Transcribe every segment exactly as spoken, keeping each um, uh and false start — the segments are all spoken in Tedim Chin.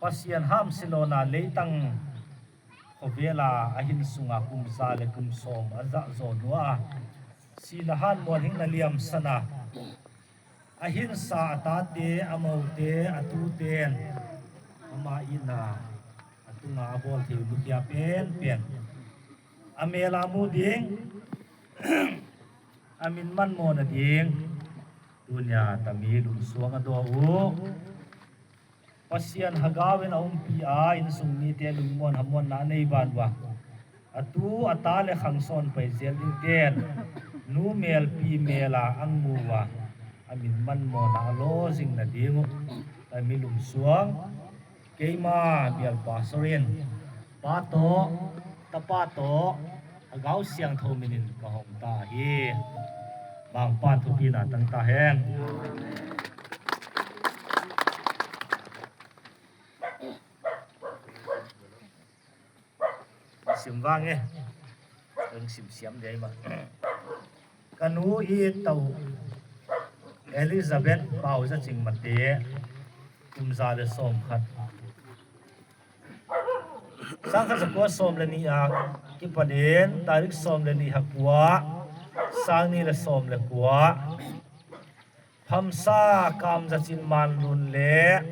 Pasian hamsia lawna leitang khawvela a hin sunga kum za le kum sawm a zah zaw nua a, sihna han muanhing na liamsana a hinsa a tate, a mote, a tuten ama itna a tunga a bawl thei uh lukia penpen a mela mu ding, a min manmawh nading tunia tami lungsuang a daw uh. Pasian hagau in a umpi a, innsung mite lungmuan hamuanna a nei ban uh a, a tu a ta le khangsawn pai zel dingten nu mel pi mela ang mu uh a, a min manmawhna a lawzing nading uh tami lungsuang. Keima bial pastor in Pa tawh, Tapa tawh, Hagau Siangtho minin ka hong ta hi. Mangpan thupina tang ta hen. Sim vang e. Sim siam dei ma. Ka nu i tau Elizabeth Pau Za Cing Mate, kum za le sawm khat. Sangkhat zakua sawm le nih a kipanin tarik sawm le nih a kua, sang nih le sawm le kua, Phamsa Kam Za Cin Man Lun le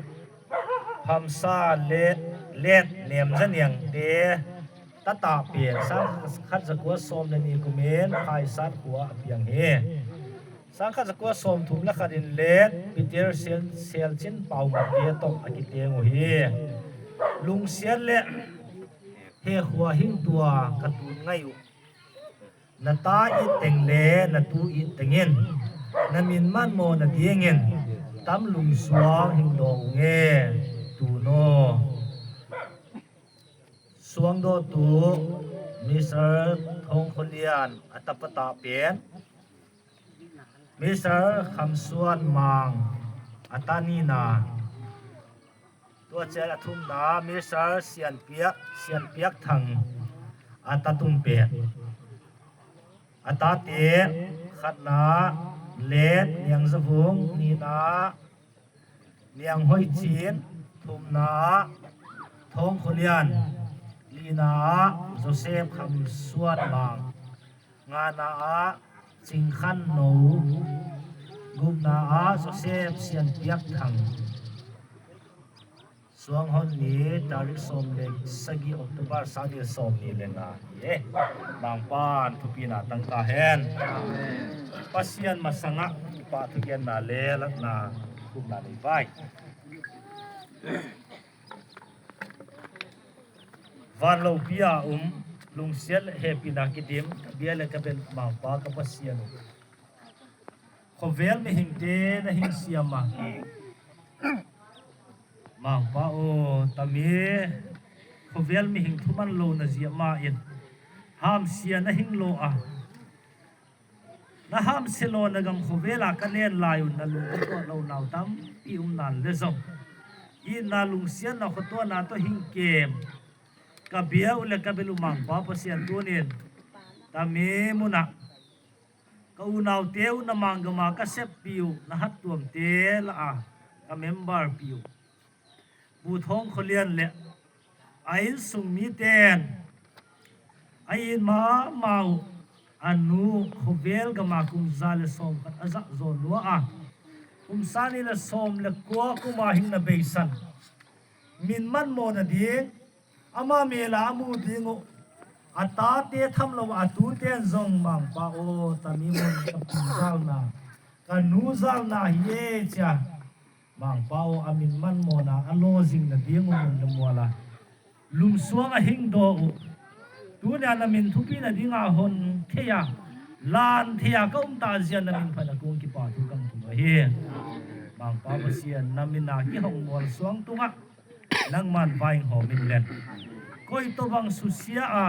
Phamsa Let, Let Nem Za Niang te tata pen sangkhat zakua sawm le nih kumin Khaisat khua a piang hi. Sangkhat zakua sawm thum le khat in Let Peter Sel, Selcin Pau Mate tawh a kiteng uh hi. Lungsiat le hekhua hing tua ka tun ngai uh. Na ta it teng le na tu it tengin na min manmawh nadingin tam lungsuang hing daw ung e. Tun aw. Suangdawtu Mister Thawng Khua Lian a tapa ta pen Mister Kham Suan Mang a ta nihna. Tua ciang a thumna Mister Sian Piak, Sian Piak Thang a ta tung pen. A tate khatna Let Niang Za Vung, nihna Niang Hoih Cin, thumna ah Thawng Khua Lian, lihna ah Joseph Kham Suan Mang, ngana ah Cing Khan No, gupna ah Joseph Sian Piak Thang. Suang hon ni tarik sawm le sagih October sang nih sawm nih le nga hi e. Mangpan thupina tang ta hen. Pasian masangah kipahthu genna le latna khupna nei vai. Van lopi a um, lungsiat le hehpihna kidim, ka bia le ka bel Mangpa ka Pasian uh. Khovel mihingte na hing siam a, Mangpa aw, tami khovel mihing thuman lo na ziah ma in hamsia na hing lo a, na hamsia lawna gam khovela ka len lai un na lung ka tuah lo nau tampi um nan le zong, itna lungsiatna khuatuahna tawh hing kem ka bia uh le ka bel uh Mangpa Pasian tunin tami munah ka unaute uh na manggama ka seppih uh, na hattuamte lah a ka memberpih uh Pu Thawng Khua Lian le a innsung miten a it mahmah uh a nu khovel gama kum za le sawm khat a zah zaw nua a, kum sang nih le sawm le kua kuma hing na beisan min manmawh nading, ama mela a mu ding uh a tate tham lo a, a tuten zong Mangpa aw, tami mun ka pi zalna, ka nu zalna hi e cia Mangpa aw, a min manmawhna a lawzing nading uh mun le mual a lungsuang a hing daw uh. Tunia na min thupih nadinga hon thei a, lan thei a ka um ta zia na min phat a kong kipahthu ka ngah uh hi. Mangpa Pasian, na min a kihong mual suang tungah nangman vai hawm in len. Koi tawh bang susia a,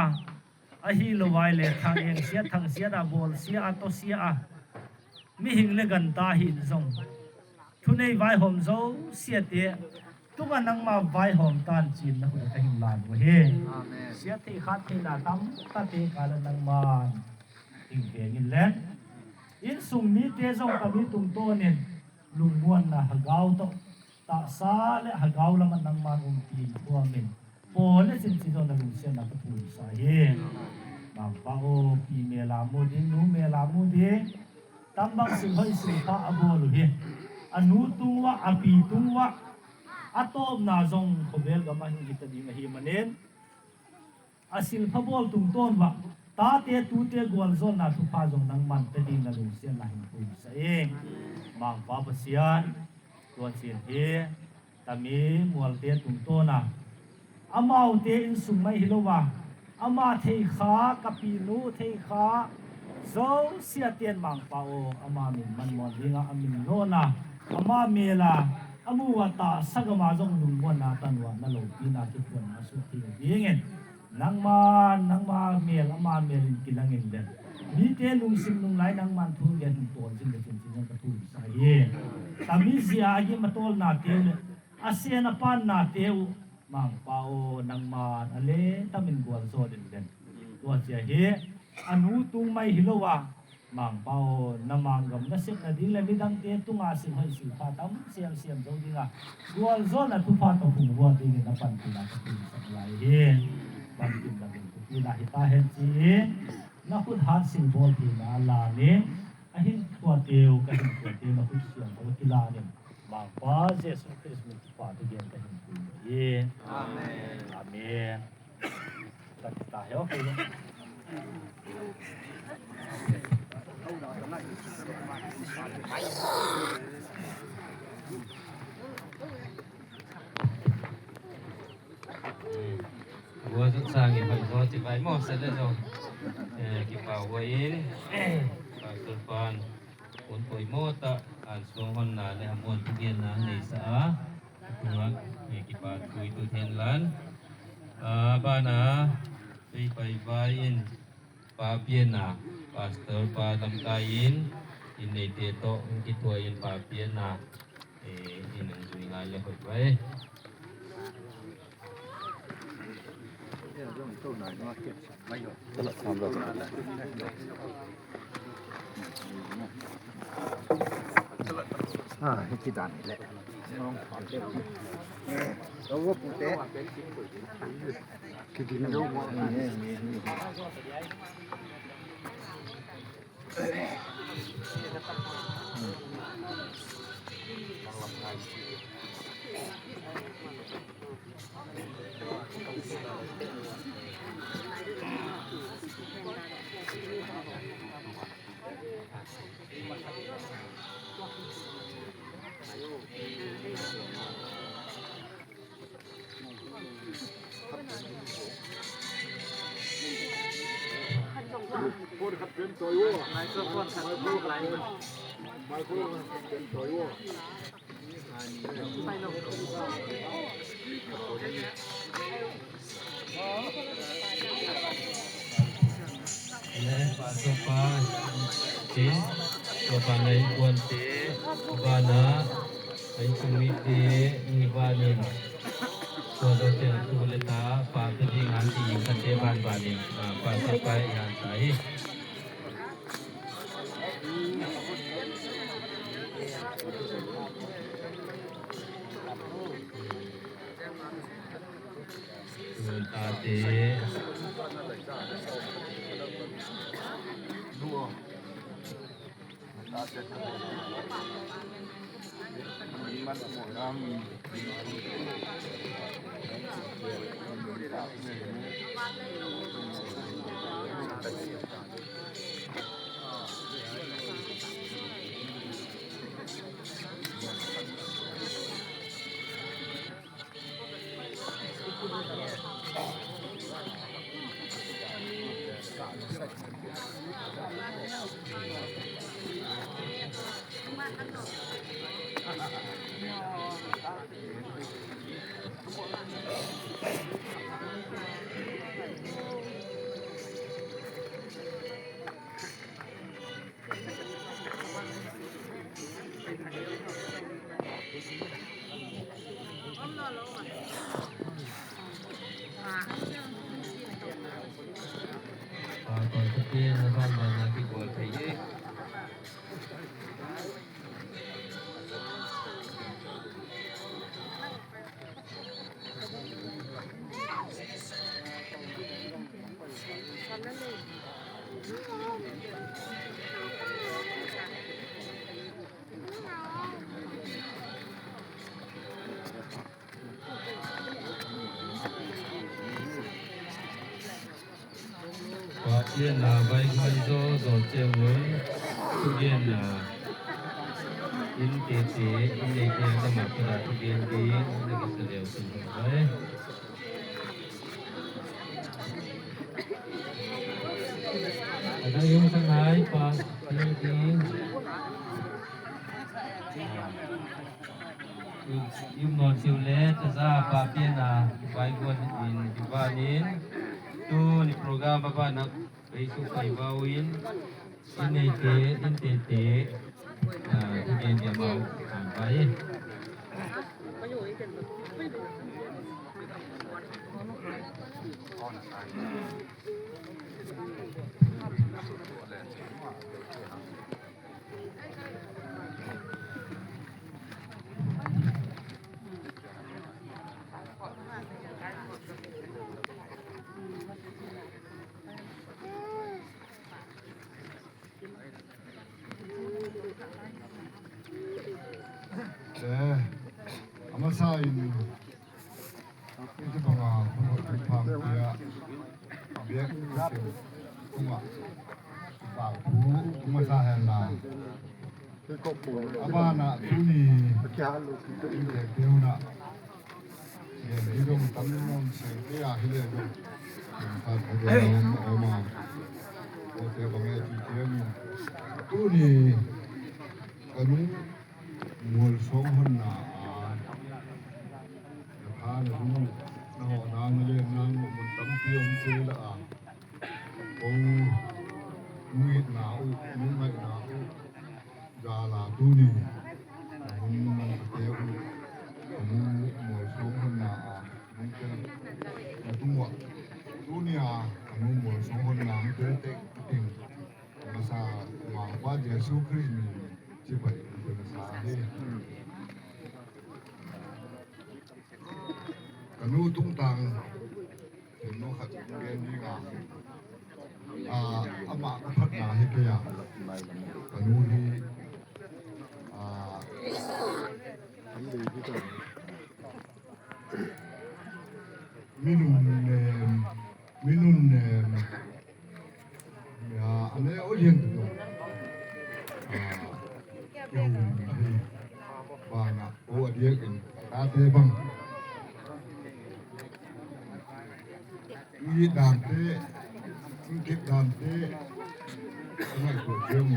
ahi lo vai le thang eng sia, thang sia, a bawl sia, a taw sia a, mihing le ganta hi in zong thunei vaihawm zo siate tungah nangma vaihawm tan cin na hun a ka hin lan uh hi. Amen. Siat theih khat theihna tamtate kal ah nangman hing veng in len. Innsung mite zong tami tungtawnin lungmuanna hagau tawh tahsa le hagau lamah nangman ompih in, pawl le cincin zong na lungsiatna ka thumsa hi. Mangpa aw, pi mel a mu ding, nu mel a mu ding, tambang silhoih silpha a bawl uh hi. A nu tung uah, a pi tung uah, a tawpna zong khawvel gamah hing hi ta ding ahih manin, a silpha bawl tungtawn uah tate tute gualzawhna thupha zong nangman pia ding na lungsiatna hing thumsa ing. Mangpa Pasian, tua ciang hi tami mualte tungtawn a, amaute inn sung mah hi lo a, ama thei kha, ka pinu thei kha, zosia ten Mangpa aw, ama min manmuan dingah a min lawn a, ama mel a a mu a, tahsa gam a zong lungmuanna, tanuahna, lopina, kiphuanna suk thei dingin, nangman, nangma mel, ama mel in kilang in le, mite lungsim lunglai nangman thu gen hong tawl zing le cincin zong ka thumsa hi. Tami zia a gim a tawlnate uh le a sen a pannate uh, Mangpa aw, nangman a leh tamin gualzawh in le, tua ciang hi a nu tung mah hi lo a, Mangpa aw, na manggam na sep nading le midangte tungah silhoih silpha tam siamsiam zo dingah gualzawhna thupha tawh hong vuah dingin na panpihna ka thumsak lai hi. Panpih lamin thupina hi ta hen ci-in, na khut hat silbawl theihna a la ning, a hinkhua teu, ka hinkhua teu na khut siangtho a kila ning. Mangpa Jesu Khrist min thupha tawh gen ka hinkhua hi. Amen. Amen. Gua zut sang i hoih zaw ci vai maw, sa le zaw. Eh, kipa hua in, Pastor pan hun poimawh tah, an suang honna le a muan thugenna neisa a, a tungah, eh, kipa tui tu hen lan. A, bana, pei pai vai in, pa pianna, Pastor pa lamkai in, in neite tawh, in kituai in pa pianna, eh, in ang zui ngai le hoih vai. Ah, hiti dan ni le. Lo pute. Pastor pa, te, tua pa na innkuante, bana, a innsung mite, mi banin, tua zawh ciang tu le ta, pa te ding an ti, kan te ban banin, ah, Pastor pa i han ta hi. Pathian na vai guai zo zo ceu un, thugen na in tete in nei ke na ma pada thugen ding na kisa leu sin vai. Ada yung sangai pa lagi. Yung non siu le taza pa pian a vai guan in kibanin tu ni program pa pa nak Facebook pai bau in. In neite in tete. Ah, thugen dia mau. Ah, pai. Eh, a masa in, ite banga, phang kia, biak, tunga, ba, bu, tunga sa hen la. A bana, tuni, ite, teuna. Gen hi dong tam nawn se kei a hi le dong. Gen khat a gen a om a om a. Kote bang e ci ciangin. Tuni ka nu Mual Sawng honna a. Na pha na nu na hawh na na len na ngawh mun tampi om se la a. Ko nu itna uh, nu ngaihna uh. Zala tuni a hun man ka te uh, a nu Mual Sawng honna a hun tel na tung uh a, tuni a a nu Mual Sawng honna hun tel teh ting a masa Mangpa Jesu Khrist min cipai hun tel masa hi. Ka nu tungtang themno khat gen ding a, ah, amah ka thatna hi kei a, ka nu hi, ah, minun nem, minun nem. Ya, a ne o lian tu. Ah, ya, hei. Bana, o a diak in, a te bang. Ngi dante, ngi kip dante, ngai ko jeng.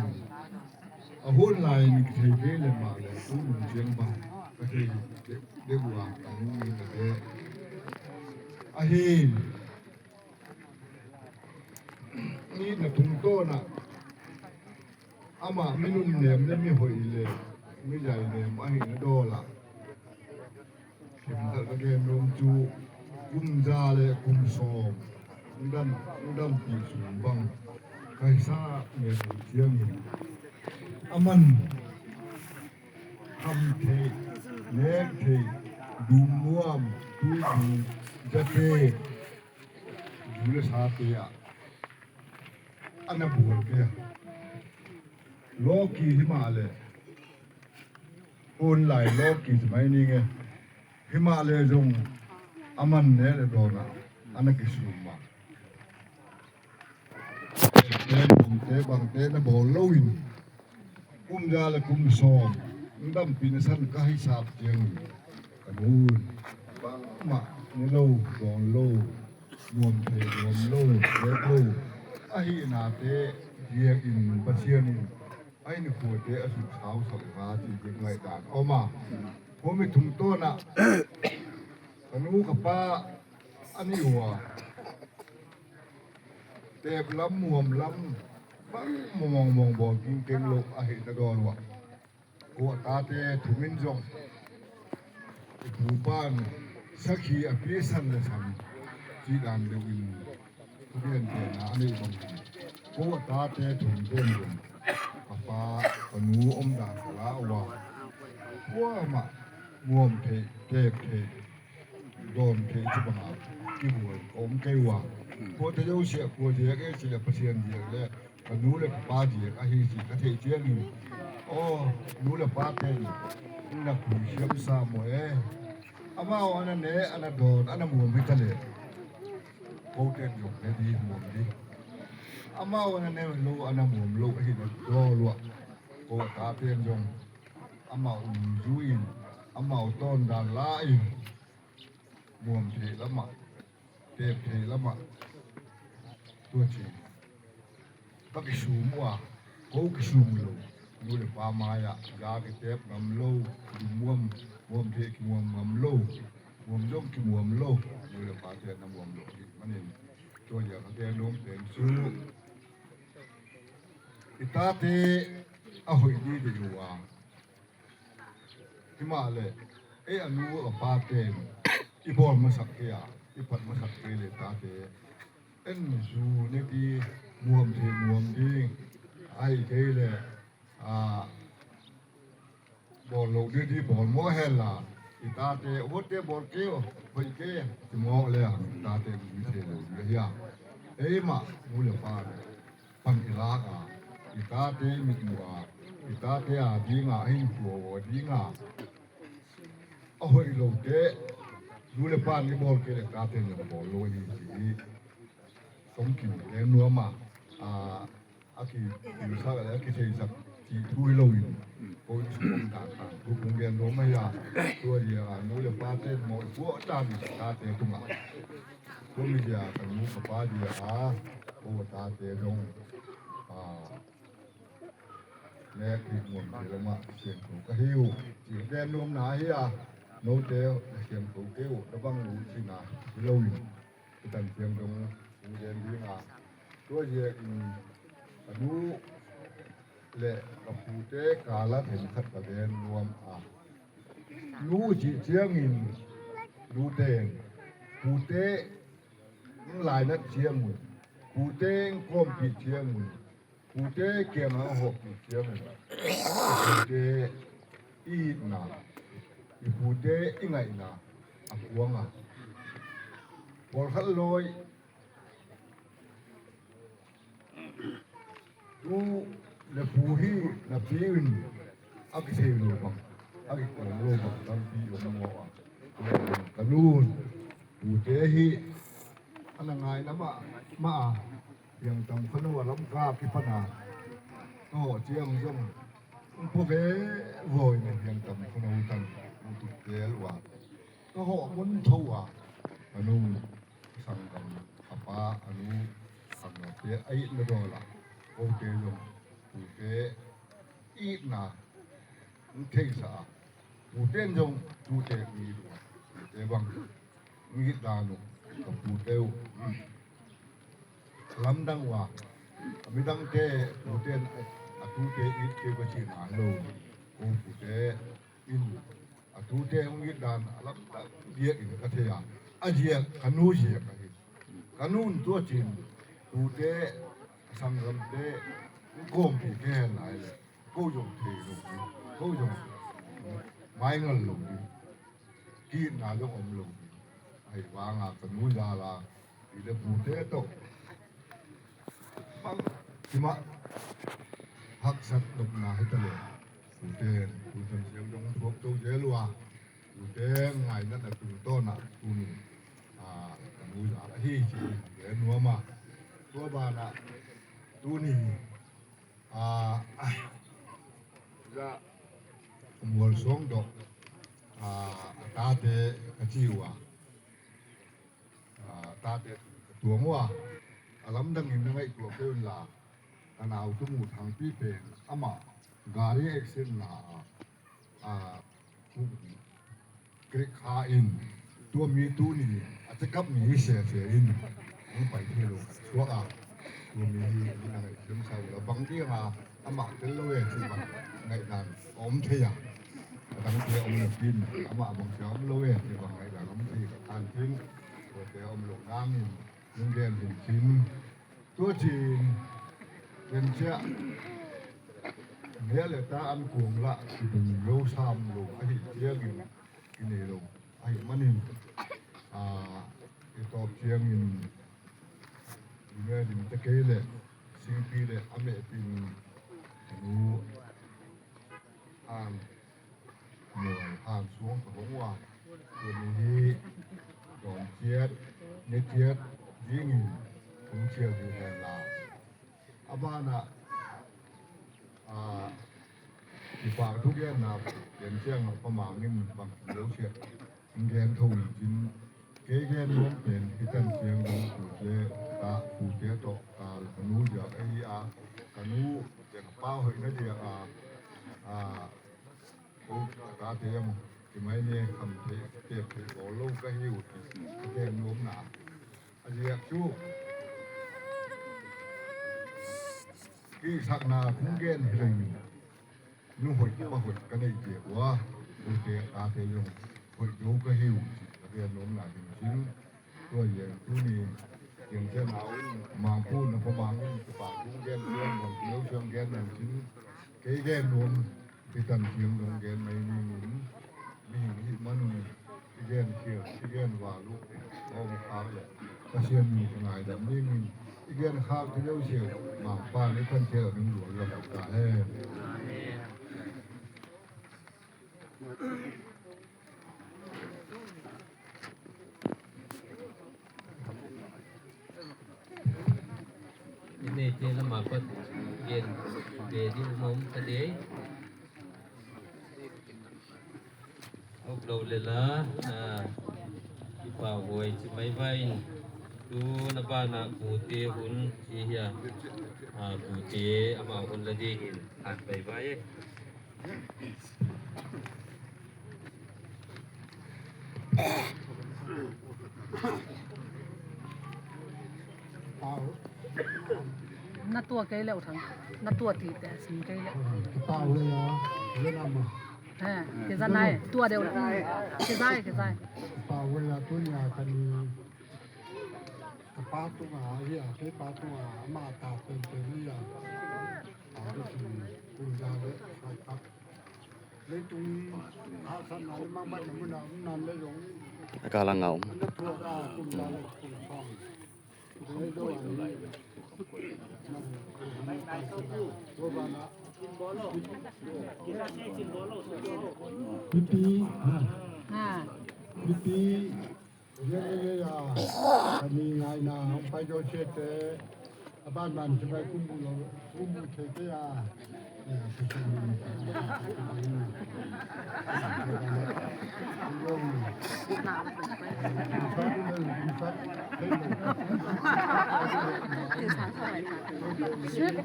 A hun lai ni thei ke le ma le, tu mun jeng bang. Ka thei de, de bua, ka mun ni ka te. A hin. Ni na tungtawn ah amah minun nem le mihoih le mizai nem ahihna dawl ah, khentat ka gen nuam cu kum za le kum sawm hong dam, hong dampih sung bang ka hisa ngen uh ciangin a man kham theih, nek theih, dum nuam, tu bu, zate, zu le sate ah a na bual kei a. Lawki hi mah le, hun lai lawki ci mai ning e. Hi mah le zong a man ne le dawn ah a na kisum mah. Te bangte bangte na bawl loin kum za le kum sawm hong dampih na san ka hisap ciangin ka nu in bangmah ne lo, dawn lo, nuam thei nuam lo, pek lo ahihnate ziakin Pasian in a innkhuate a suk sau sau kha ci dik ngaihdan a om a. Hua mi thum tawn ah ka nu ka pa a nih uh a, teep lam muam lam bang mawngmawng bawl kingkeng lo ahih na dawn uh ah. Ko a tate thum in zong i pupa in sakhi a pisan le san cih dan deuh in thugen tenna a neih bang. Ko a tate thum pen zong a pa a nu om dan ka la uh a, kuamah muam theih teep theih dawn thei ci banga kibual ka om kei uh a. Kua te Joseph kua ziak e ci le Pasian ziak le ka nu le ka pa ziak ahi ci ka theih ciangin, aw, nu le pa ten na khui siam sa maw e. Amau a na ne a na dawn a na muam hi ta leh, ko ten zong ne di muam di. Amau a na ne lo a na muam lo ahi na dawl uh a, ko a ta ten zong amau nungzui in, amau tawndan la in, muam theih lamah, tep theih lamah, tua ci ka kisum uh a, ko kisum lo, nu le pa mai-ah za kitep ngam lo, lungmuam, muam theih kimuam ngam lo, muam zong kimuam lo, nu le pa te na muam lo hi manin, tua zia ka gen nuam pen cu i tate a hoih dih dih uh a, himah le ei a nu a pa ten i bawl masak kei a, i phat masak kei le tate en zu ne ti muam thei muam ding, ai kei le a bawl lo ding di bawl maw hen la, i tate uate bawl kei uh hoih kei ti mawh le a i tate mi thei lo ding a hia. Ei mah nu le pa pan i lak a, i tate mitmuh a, i tate a dinga a hinkhua aw dinga a hoih lote nu le pan i bawl kei le tate na bawl lo hi ci hi. Song kim te nuam a, a kipilsak le a kitheisak cih thu hi loin ko in sung om dan khan thu kong gen nuam ahi a, tua dia a nu le pate mawh i puah dan tate tungah tua mi dia ka nu ka pa dia a ko tate dong a nek hi muam te lamah siangtho ka hi uh. Cih ka gen nuamna hi a, note na siangtho kei uh, na bang uh cihna hi loin i tan siangtho uh gen ding a, tua ziakin ka nu le ka pute kala themkhat ka gen nuam a, nu cih ciangin nute in pute in lainat ciang un, pute in kawmpih ciang un, pute kiangah a hawhpih ciang un, pute i itna, i pute i ngaihna a kuang a, pawlkhat lawi tu le pu hi napi in a kithei lo bang, a kikuang lo bang tampi om maw a, ka nun pute hi a na ngaina mahmah a, Hiangtam Khano a Lamka kipan a ka hawh ciang zong pua ve vawi na Hiangtam Khano tan tuk tel uh a, ka hawh mun tho a, ka nu sanggam a pa a nu sanggamte a itna dawl ah kote zong pute itna hong theihsa a, pute in zong tute hong it uh a, pute bang hong it dan uh ka pute uh lamdang uh a, a midangte pute in a tute it kei ka cihna hi lo. Ko pute in a tute hong it dan a lamdang biak in ka thei a, a ziak ka nu ziak ahi. Ka nun tua cin tute a sanggamte hong kawmpih kei hen lai le ko zong thei lo ding, ko zong maingal lo ding, ki-itna zong om lo ding. Ahi vanga ka nu zala i le pute tawh bang kimah haksat nopna hi ta le, pute in pute in siam dong thuak to zel uh a, pute ngainat a tungtawn ah tuni a ka nu zal ahi ci hi nuam a, tua banah tuni a za mual suang dawh a tate ka ci uh a, tate ka tuang uh a, a lamdangin na ngaihtuah kei unla, ka nau tung uh Thangpi pen amah gari accident na a, a krik kha in tua mi tuni a cekap mi hi sese in hong pai thei lo khat suak a, tua mi hi na ngaih siam sa uh la bang ding a amah tel lo e ci bang ngaihdan a om thei a, a dangte a om lo pin amah bang sia om lo e ci bang ngaihdan a om thei a, an tin tuate a om lo nangin nung gen hin cin tua cin gen ciah ngia le ta an kuang lah kidun lo sam lo ahi ciangin kinei lo ahi manin A, i tawp ciangin i medin te kei le singpi le a mehpin a nu han mual han suang ka hong uh a, tuni hi dawn ciat ni ciat dingin hong cial hi hen la. A banah, a, kipak thugenna gen ciangah Pa Mang in bang lo siah in gen tho in cin, kei gen nuam pen hi tan ciang dong pute, ka pute tawh ka nu ziak ahi a, ka nu ziak a pa hoihna ziak a, a, ko ka tate zong kimai ne kham thei tep thei bawl lo ka hi uh ti ka gen nuamna. A ziak cu kisakna kong gen hi lo in nu hoih pa hoih ka neih ciak uh a, ute tate zong hoih zo ka hi uh ci ka gen nuamna ding cin. Tua ziang tuni ciangciang au in Mangpu na Pa Mang in kipak kong gen ciang bang kilo ciang gen nang cin, kei gen nuam hi tan ciang dong gen mai ning in, mihing hih manun i gen khial i gen val uh a om khak le Pasian min ngaidam dingin i gen khak thei lo sia, Mangpa in i Pasian min luang lo ta hen. I neite lamah pat gen ve ding um om ka dei. Uk lo le la, a, i pau huai ci mai vai in tu na banah kute hun ci hia, a, kute amau hun la dingin an pai vai e. Na tua kei leuh thang, na tua tite sim kei leuh. He, kei za nai, tua deuh la. Kei za, kei za. Ka pa tunga hi a, kei pa tunga ama ta pen pen hi a. A ka sim kum za le khat. A ka la ngau. Pipi. Ha. Pipi. Ka ni ngaina hong pai Joseph te a banban ci pai kum bu lo, kum bu thei te a.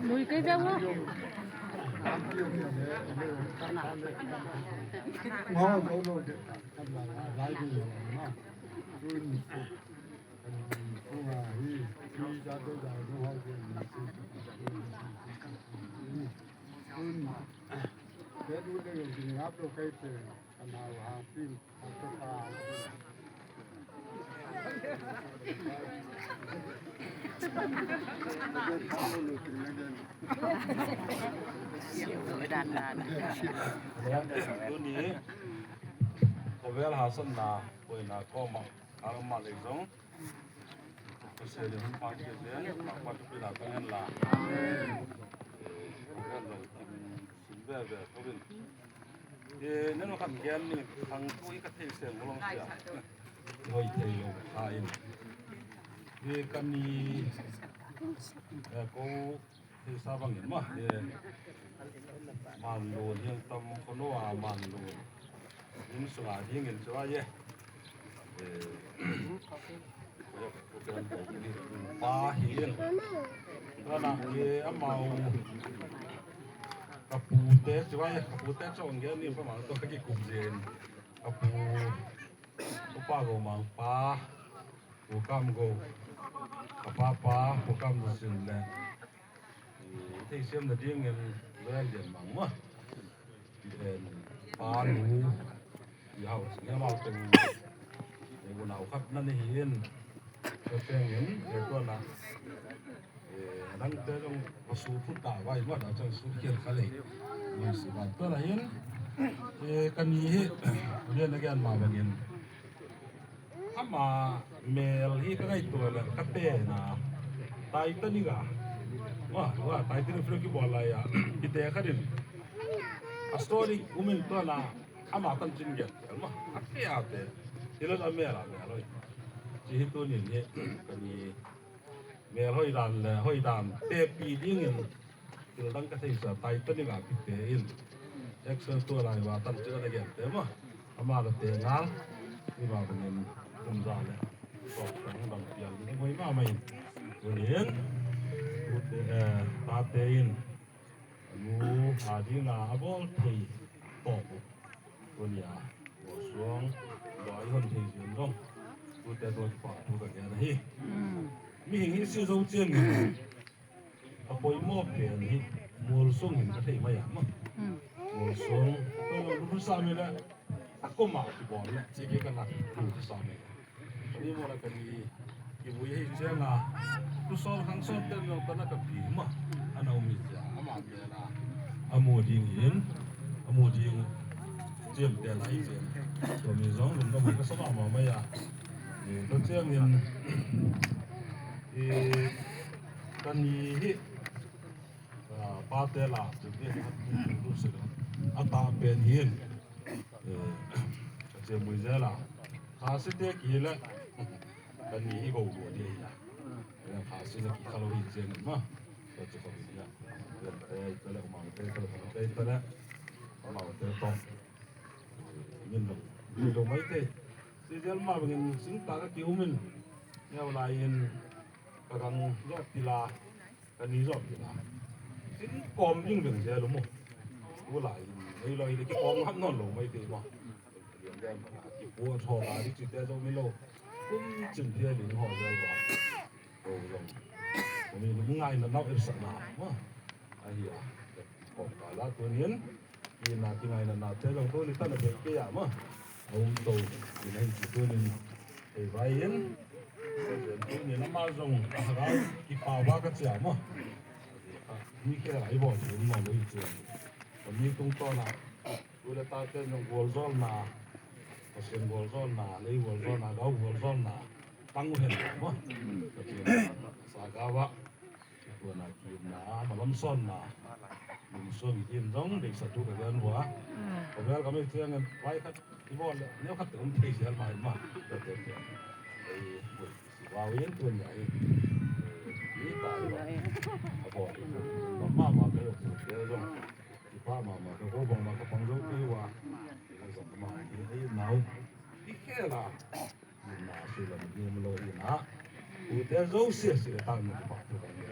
Lui kei bia wo. Tuni khawvel haksatna buaina kawmah a lam mah lei zong Pasian in hong pha kei zen, mangpa thupi na tang hen la. Amen. Amen. Sim veve tho in. Eh, nen khat gen ni, khang tu i ka thei seng lo sia. Hoi thei lo kha in. Eh, ka ni, eh, ko Theisa bangin mah, eh, man lun hiang tam khono a man lun inn sunga dingin cua ye. Eh, pa hi in. Tuana, eh, amau ka pute cua ye, ka pute cawng gen ni pa mang to ka kikup zen. Ka pu, upa go mang pa, u kam go, ka pa pa, u kam go sin le. I theisiam nadingin Lawyer Lian Mang mah, eh, pa nu, i hau cing amau teng, eh, unau khat na ni hi in, tua tengin, eh, tuana, eh, adangte zong va su phut ta vai mah, dah ciang su khial kha lei, mai si van tuana hin, eh, ka ni hi, Lian a gen mah bangin, Ama mel hi ka ngaihtuah leh ka tena Titanic a, wa, wa, Titanic film kibawl lai a, kite khat in a story um in tua na ama tancin gen tel mah a, kei a te hi lo a mel a mel hoi. Ci hi tunin hi ka ni mel hoih dan le hoih dan tepi dingin thil dang ka theisa Titanic a kite in action tua lai va tancin a na gente mah ama la te ngal. Hi va bangin kum za le tawk tang dam pial ni hoi mahmah in tunin ute, eh, tate in a nu a dinga a bawl thei tawk uh. Tunia Mualsuang dawi hon thei zian zong tute tua kipa thu ka gen ahi. Mihing hi si zo ciangin a poimaw pen hi Mualsuang in ka thei mai a mah. Mualsuang tawh lungdam sa mi le a koma kibawl le ci ki ka nak lungdam sa mi. Ni mawla ka ni kivui hi cianga tu sawl khang sawl ten zong tana ka pi mah a na um hi cia ama mena a mu ding in a mu ding ciam ten a hi cian tua mi zong lungdam ka sa mahmah mai a. Tua ciangin ka ni hi pate la cin hi a ta pen hi in. Ka ciamui zel a khasite kihileh ka ni i go lua dia hi a. Khasite kihalo hi ciangin mah ka ci khawm hi a. Tele umangte tele umangte tele umangte tawh min lo min lo maite. Ci zel mah bangin singta ka kiumin neu lai-in ka gang zawh tila ka ni zawh kina. Cin kawm ding veng zel lo maw? Tulai in ei lo hi le kikawm ngam nawn lo mai te maw? Lian lian mana kipua thaw ka dik cite zo mi lo. Kum cin thia ding haw zel ba. Ko zong ko mi ngaina nau er sakna maw? Ahi a. Kawm ka la tunin kina kingaina nate zong tuni tana bel kei a maw? A um to kina hi ci tunin ei vai in tunin ama zong a haka kipa va ka cia maw? Mi khel a i bawl thei um nawn lo hi ci. Mi tungtawna tu le tate zong gualzawlna, Pasian gualzawlna, lei gualzawlna, gau gualzawlna tang uh hen maw? Pasian sa gau ah Tuana kiimna, malam sawnna, min suang i kim zong deihsatu ka gen hua. Ka bel ka mei ciangin vai khat i bawl le neu khat te um thei sial mai ma. Ka te te ei bul si vau in tuan ya i i ta i ba a bawl i ma ma ma ka yok te zong i pa ma ma ka ko bang ma ka pang zo ki hua. I zong ma i ei nau i khela. Nunna sulam nim lo ina ute zo sia sia tang ni pa tu kan ni.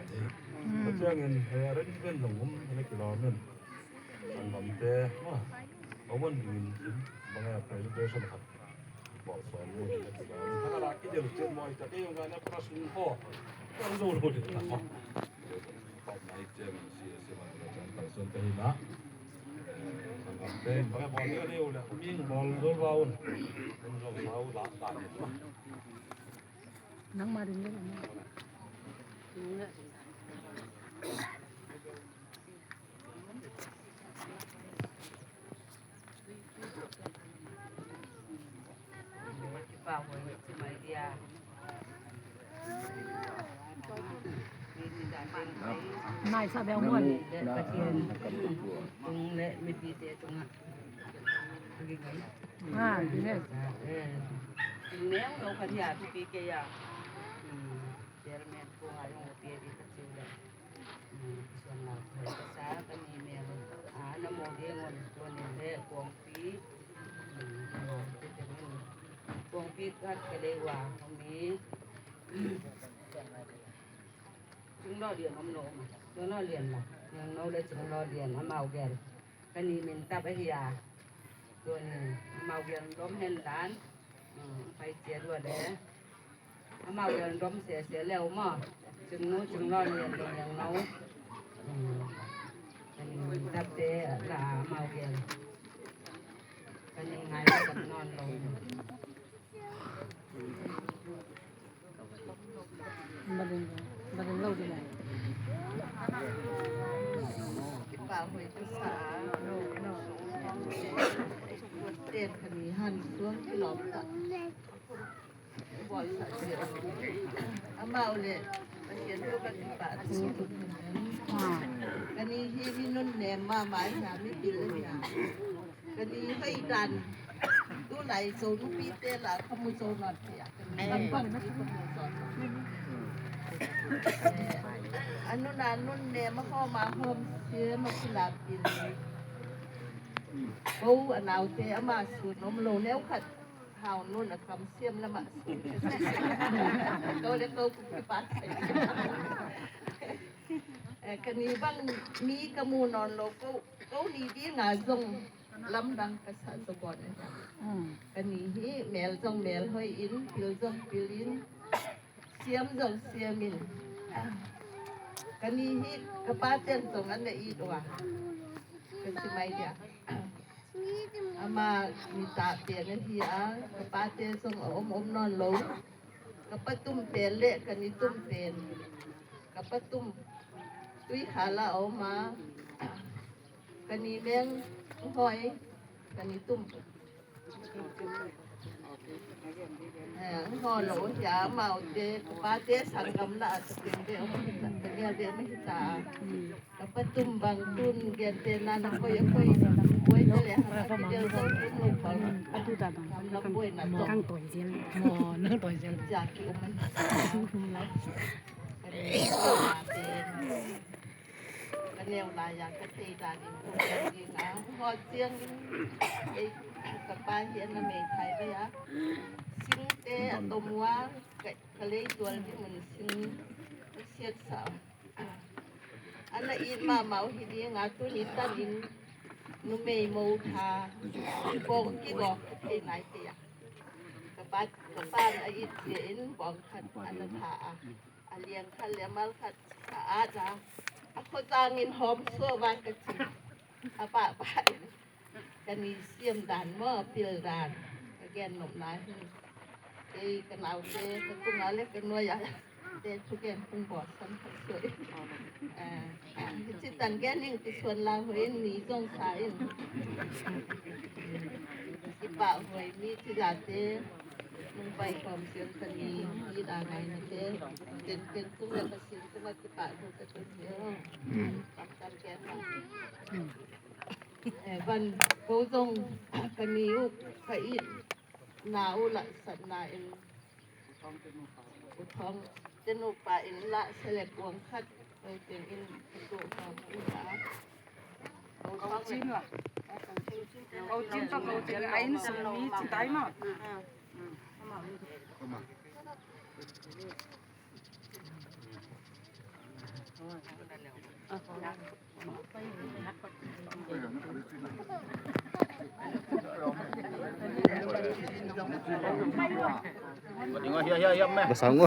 Paciangin arrangement zong um ina kilawm in sanggamte ma a wan dingin banga presentation khat bawl sawm lo ina kilawm in thakala kidel cian mawi ta kei zong gana prasung kho kan zo lo ding ta ma. Kop nai ciangin sia sia ma ka ciang tal suan ka hina. Nangmah ding le. Mai sa beng muan. Tung le mipite tungah. Ah, yes. Neu lo ka dia pipi ke ya. Chairman ko ha yong pia di ka chiu le. Suan lau thoi ka sa ka ni mel a na mo ding on tuan in le kuangpi. Kuangpi khat ka lei wa kong mi. Cing lo lian om lo ma. Cing lo lian la. Cing lo le cing lo lian amau gel. Ka ni min tap ahi a. Tuan in amau gel dom hen dan. Pai cia dua le. Amau gel dom sia sia leu maw. Cingnu cinglo lian dom yang nau. Kan dap te la amau gel. Kan yang ngai kan non lo. Baden baden lo di lai. Kipa hoi tu sa. Tem kami han tuang kilom ta. Amau le Pasian tawh ka kipah thu. Ka ni hi mi nunnem mahmah hi a, mi pil hi a. Ka ni hoih dan tu lai Zo nupite la ka mu zo nawn thei a. Ka ni bang bang ni ka mu zo nawn. Eh, a nun a nunnem a hawm a hawm siam a kilapin. Ko a naute ama sun om lo neu khat. Hau nun a kam siam lamah ko le ko kipa. Eh, ka ni bang mi ka mu nawn lo ko, ko ni dinga zong lamdang ka sa zo bawn a. Ka ni hi mel zong mel hoih in, pil zong pil in, siam zong siam in. Ka ni hi ka pa ten zong an na it ua. Ka si mai dia. Ama nitah pen ahi a, ka pate zong a om om nawn lo. Ka patum pen le ka nitum pen. Ka patum Tuikhal ah a om a, ka ni meng Hoi, ka nitum. Eh, Hoi lo hi a, amaute ka pate sanggam la a, ka pen be om hi ta, ka gel be om hi ta. Ka patum bang tun gente na na koi a koi, koi te le hana ki del zo tum lo pal. Atu ta bang. Kam na koi na to. Kang toi zel. Mo, nang toi zel. Ja ki um. Ka neu la ya ka tei da ding ko ka ding a. Mo ciang ding. Ei, ka pa hi an na mei thai ba ya. Sing te a to mua, ka, ka lei tual ding mun sing. Ka siat sa. Ana it mahmah uh hi ding a, tuni tanin numei mo tha bawng kibawk thei nai thei a. Ka pa, ka pa na it cia in bawng khat ana tha a, a liang khat le a mal khat a at a, a khuazangin hawm suah vai ka ci a, pahpah in. Ka ni siam dan maw, pil dan. Ka gen nopna hi. Kei ka naute ka tunga le ka nuai a te thugen kung bawlsan khat suai. Hici tan gen ning kisuan la huai in ni zong sa in. Kipah huai mi ci zate nung pai khawm siam ka ni i da ngai na te. Ken ken tung le ka siam tung a kipah tung ka tung hi. Kam kam gen na. Eh, van ko zong ka ni uh ka itna uh lahsatna in U Thawng te nupa in lah selek uang khat ko teng in ka tuh hawm uh a. Ko Cin lah. Ko Cin tawh ko Cin a inn sung mi ci tai maw? Basang ko.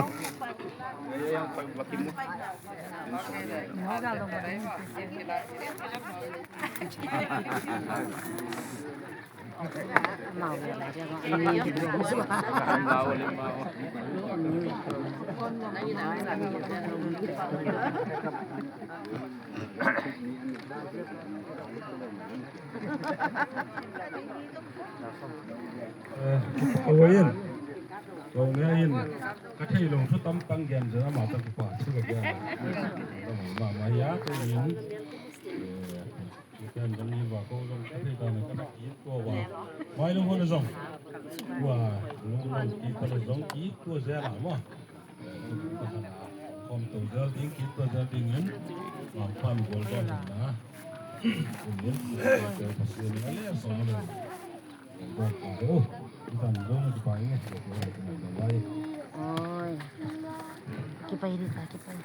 Eh, a wai in, ko nge in, ka thei lo thu tam tang gen zen ama tang pa thu ka gen. Ama ma ya ko in. Eh, Ken kan ni va ko zong ka thei ta na ka na ki tua va. Mai lo hon zong. Wa, lo hon ki ta le zong ki tua zel a mo. Kom to zel ding ki tua zel ding in. Wa pan gol gol na. Kum in. Ke pa sien na le so na le. Gol gol. Itan gol ki pa nge. Oi. Kipai ni ta kipai.